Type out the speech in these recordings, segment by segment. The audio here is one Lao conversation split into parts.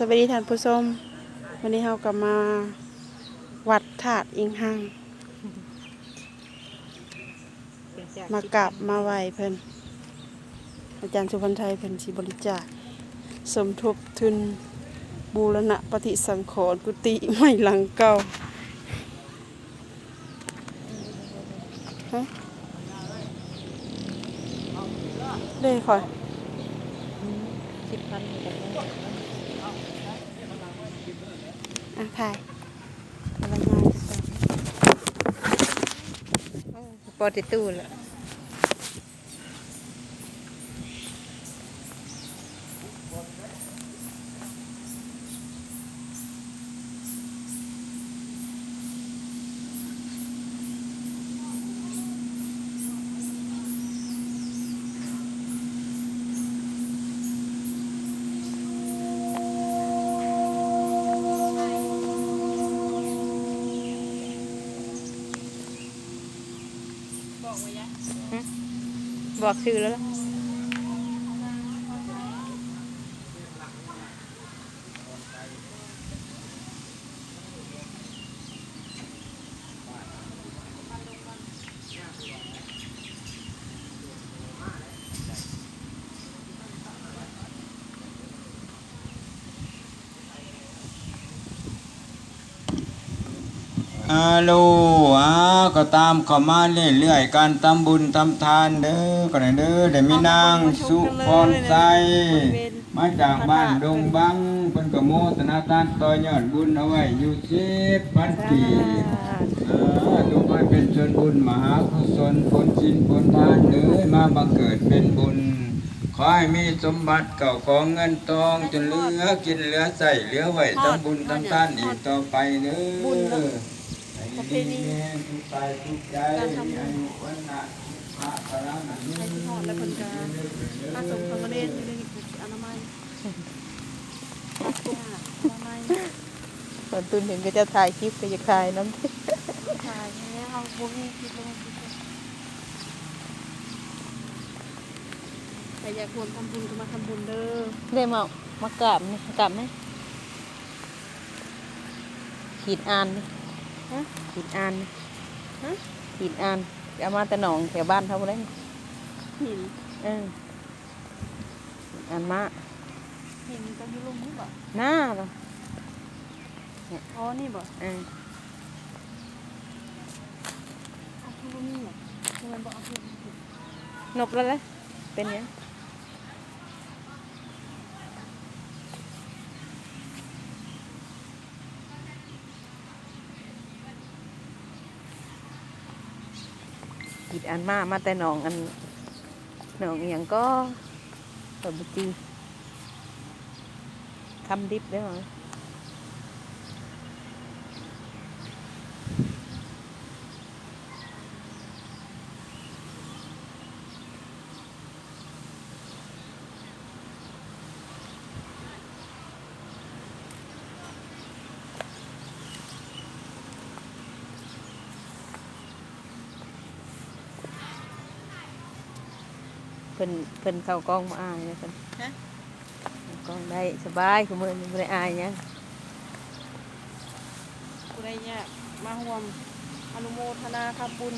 ສະບາຍດີທ່ານຜູ້ຊົມ, ວັນນີ້ເຮົາກໍມາວັດທາດອີງຮັງ ມາກາບມາໄຫວ້ເພິ່ນ. ອາຈານສຸພັນໄຊເພິ່ນຊິບໍລິຈາກສົມທົບທຶນບູລະນະປະຕິສັງຂອນກຸຕິໃໝ່ຫຼັງເກົ່າ. ຮະ ເດ້ຂ້ອຍ ສິບພັນນີ້ກໍພໍ. ອ່ະ ຖ່າຍ ກຳລັງມາຕິດຕາມ ເອີ ພໍຕິດຕູ້ແລ້ວ. ບອກຊື່ແລ້ວລະ. ອາໂລ ອາ ກໍຕາມເຂົ້າມາເລື້ອຍໆ ການທຳບຸນທຳທານເດີ ກໍໄດ້ເດີ ໄດ້ມີນາງສຸພອນໄຊ ມາຈາກບ້ານດົງບັງ ເພິ່ນກໍໂມທະນາທານຕໍ່ຍອດບຸນເອົາໄວ້ຢູ່ສິບພັນກີບ. ເອີ ຈົ່ງໃຫ້ເປັນສ່ວນບຸນມະຫາກຸສົນ ຜົນສິນຜົນທານເດີ ມາບັງເກີດເປັນບຸນ. ຂໍໃຫ້ມີສົມບັດເຂົ້າຂອງເງິນທອງ ຈົນເຫຼືອກິນເຫຼືອໃຊ້ ເຫຼືອໄວ້ທຳບຸນທຳທານອີກຕໍ່ໄປເດີ. ປະເພນີ ການທຳບຸນ ໃກ້ຊິຮອດແລ້ວ ເພິ່ນກະພາສົງສາມະເນນຢູ່ໃນນີ້ ກະຊິອະນາໄມ ອະນາໄມ. ຕອນຕຸນເຫັນເຂົາເຈົ້າຖ່າຍຄລິບກໍຢາກຖ່າຍນຳ ຖ່າຍແລ້ວ ເຮົາບໍ່ມີຄລິບລົງ. ໃຜຢາກຮ່ວມທຳບຸນກໍມາທຳບຸນເດີ. ໄດ້ມາ ມາກາບນີ້ ກາບນີ້ ຂີດອ່ານນີ້ ຂີດອ່ານນີ້ ຂີດອ່ານ ເອົາມາແຕ່ໜອງແຖວບ້ານເຮົາພຸ້ນແຫຼະ. ຫີນ ເອີ ຫີນອ່ານມ້າ ຫີນກໍຢູ່ລຸ່ມນີ້ບໍ? ໜ້າ ອໍ ນີ້ບໍ? ເອີ ເອົາຄືບໍ່ມີຫຍັງ ຄືມັນບໍ່ເອົາຄື ນົບແລ້ວເດ້ ເປັນຫຍັງ? ຂີດອ່ານມ້າ ມາແຕ່ໜອງ ອັນ ໜອງອີ່ຫຍັງກໍ ຂ້ອຍບໍ່ຈື່ ຄຳດິບເດ້. ເພິ່ນ ເພິ່ນເຂົ້າກ້ອງບໍ່ອາຍເດ້ເພິ່ນ ຮະ? ເຂົ້າກ້ອງໄດ້ສະບາຍ ຄູ່ມື້ນີ້ບໍ່ໄດ້ອາຍຫຍັງ. ຜູ້ໃດຢາກມາຮ່ວມອະນຸໂມທະນາທຳບຸນ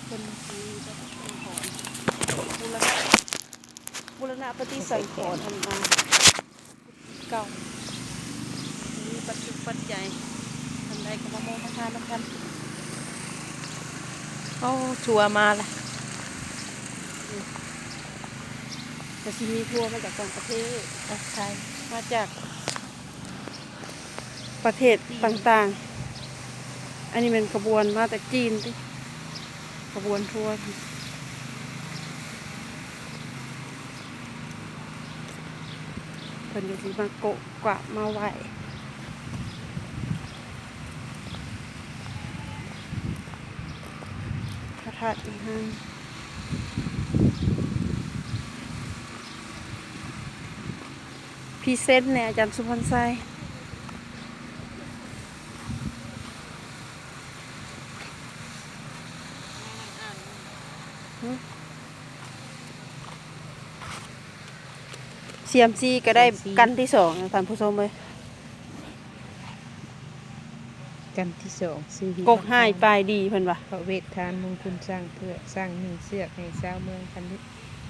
ເພິ່ນຊິຈັດສັງຂອນ ບູລະນະ ບູລະນະປະຕິສັງຂອນ ອັນ ອ່າ ເກົ່າ ມີປັດຈຸກປັດໄຈ ທ່ານໃດກໍມາໂມທະນານຳກັນ. ໂອ້ ທົວມາລະ ກໍຊິມີທົວມາຈາກຕ່າງປະເທດ ອ່ະ ໃຊ່ ມາຈາກ ປະເທດຕ່າງໆ. ອັນນີ້ແມ່ນຂະບວນມາແຕ່ຈີນຕິ ຂະບວນທົວ ເພິ່ນກໍຊິມາໂກະກວາດມາໄຫວ້ພະທາດອີ່ຫັ້ນ. ພຣີເຊັນແດ່ ອາຈານສຸພອນໄຊ. ຫຶ? ສຽມຊີກໍໄດ້ກັນທີສອງ ທ່ານຜູ້ຊົມເອີຍ. ກັນທີສອງຊື່ ກົກຮ້າຍປາຍດີເພິ່ນວ່າ ພະເວດທານມຸງຄຸນຊ້າງເຜືອກ ຊ້າງຍິງເຊືອກໃຫ້ຊາວເມືອງຄະລິ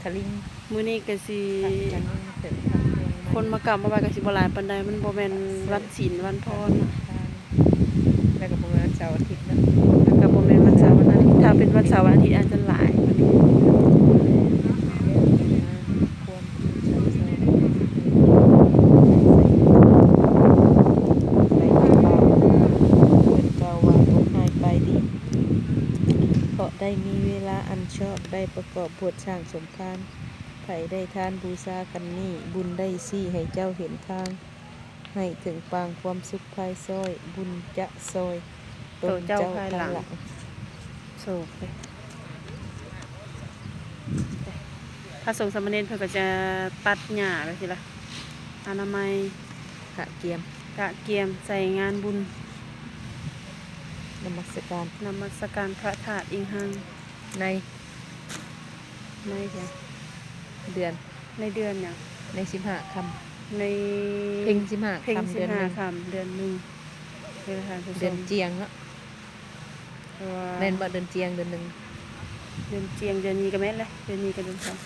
ຄະລິງ. ມື້ນີ້ກໍຊິ ພະຄະນິງເຖິງທາງເມືອງ ຄົນມາກາບມາໄຫວ້ກໍຊິບໍ່ຫຼາຍປານໃດ ມັນບໍ່ແມ່ນວັນສິນວັນພອນ. ແລ້ວກໍບໍ່ແມ່ນວັນເສົາອາທິດເນາະ ແລ້ວກໍບໍ່ແມ່ນວັນເສົາວັນອາທິດ ຖ້າເປັນວັນເສົາວັນອາທິດອາດຈະຫຼາຍກວ່ານີ້. ເພິ່ນກ່າວວ່າ ກົກຮ້າຍປາຍດີ ເພາະໄດ້ມີເວລາອັນຊອບ ໄດ້ປະກອບບົດສ້າງສົມພານ. ໃຜໄດ້ທານບູຊາກັນນີ້ ບຸນໄດ້ຊີ້ໃຫ້ເຈົ້າເຫັນທາງ ໃຫ້ເຖິງປາງຄວາມສຸກພາຍຊ້ອຍ ບຸນຈະຊ່ອຍຕົນເຈົ້າພາຍຫຼັງ. ໂຊກເດ້ ພະສົງສາມະເນນເພິ່ນກໍຈະຕັດຫຍ້າແບບນີ້ລະ ອະນາໄມ ກະກຽມ ກະກຽມໃສ່ງານບຸນ ນະມັດສະການ ນະມັດສະການພະທາດອີງຮັງ ໃນ ໃນຫຍັງ ເດືອນ ໃນເດືອນຫຍັງ ໃນສິບຫ້າຄ່ຳ ໃນເພັງສິບຫ້າ ເພັງສິບຫ້າຄ່ຳ ເດືອນໜຶ່ງ ເດືອນ ເດືອນຈຽງເນາະ ເພາະວ່າ ແມ່ນບໍ່ ເດືອນຈຽງ ເດືອນໜຶ່ງ ເດືອນຈຽງ ເດືອນນີ້ກໍແມ່ນແຫຼະ ເດືອນນີ້ກໍເດືອນສອງ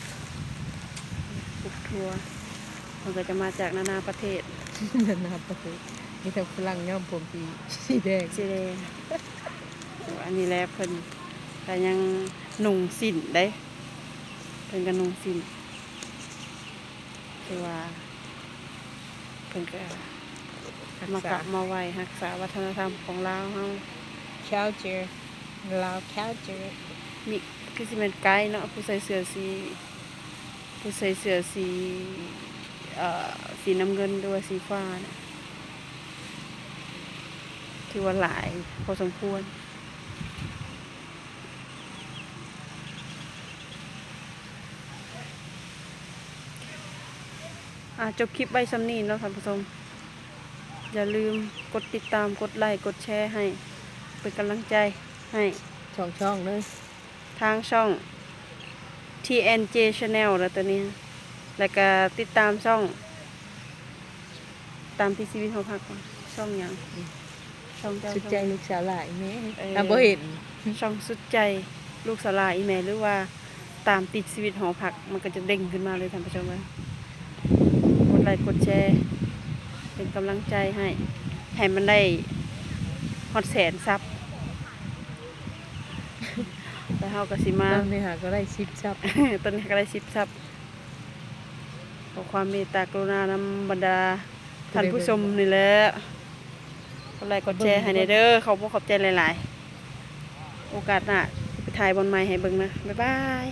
ປຸກທົ່ວ ເພິ່ນກໍຈະມາຈາກນານາປະເທດ ນານາປະເທດ ມີທັງຝຣັ່ງຍ້ອມຜົມສີ ສີແດງ ສີແດງ. ໂອ້ ອັນນີ້ແຫຼະ ເພິ່ນກໍຍັງນຸ່ງສິ້ນເດ້ ເພິ່ນກໍນຸ່ງສິ້ນ ຄືວ່າເພິ່ນກໍມາກາບມາໄຫວ້ ຮັກສາວັດທະນະທຳຂອງລາວເຮົາ culture ລາວ culture. ມີ ຄືຊິແມ່ນໄກເນາະ ຜູ້ໃສ່ເສື້ອສີ ຜູ້ໃສ່ເສື້ອສີ ເອີ ສີນ້ຳເງິນ ຫຼືວ່າສີຟ້ານະ ຖືວ່າຫຼາຍພໍສົມຄວນ. ອ່າ ຈົບຄລິບໄວ້ຊ່ຳນີ້ເນາະທ່ານຜູ້ຊົມ ຢ່າລືມກົດຕິດຕາມ ກົດໄລ້ ກົດແຊໃຫ້ ເປັນກຳລັງໃຈໃຫ້ ສອງຊ່ອງເດີ ທາງຊ່ອງ ທີເອັນເຈ Channel ແລ້ວໂຕນີ້ ແລ້ວກະຕິດຕາມຊ່ອງ ຕາມຕິດຊີວິດຫໍພັກ ຊ່ອງຫຍັງ ອືມ ຊ່ອງເຈົ້າ ສຸດໃຈລູກສາວຫຼ້າອີ່ແມ່ ເອີ ອ່າ ບໍ່ເຫັນ ຊ່ອງສຸດໃຈລູກສາວຫຼ້າອີ່ແມ່ ຫຼືວ່າຕາມຕິດຊີວິດຫໍພັກ ມັນກໍຈະເດັ່ງຂຶ້ນມາເລີຍທ່ານຜູ້ຊົມເອີຍ. ກົດໄລ້ກົດແຊ ເປັນກຳລັງໃຈໃຫ້ ໃຫ້ມັນໄດ້ຮອດແສນຊັບ ແລ້ວເຮົາກໍຊິມາ ຕອນນີ້ຫາກໍໄດ້ສິບຊັບ ຕອນນີ້ຫາກໍໄດ້ສິບຊັບ ຂໍຄວາມເມດຕາກະລຸນານຳບັນດາທ່ານຜູ້ຊົມນີ້ແຫຼະ ກົດໄລ້ກົດແຊໃຫ້ແດ່ເດີ ຂອບອົກຂອບໃຈຫຼາຍໆ ໂອກາດໜ້າຊິໄປຖ່າຍບ່ອນໃໝ່ໃຫ້ເບິ່ງນະ ບາຍບາຍ.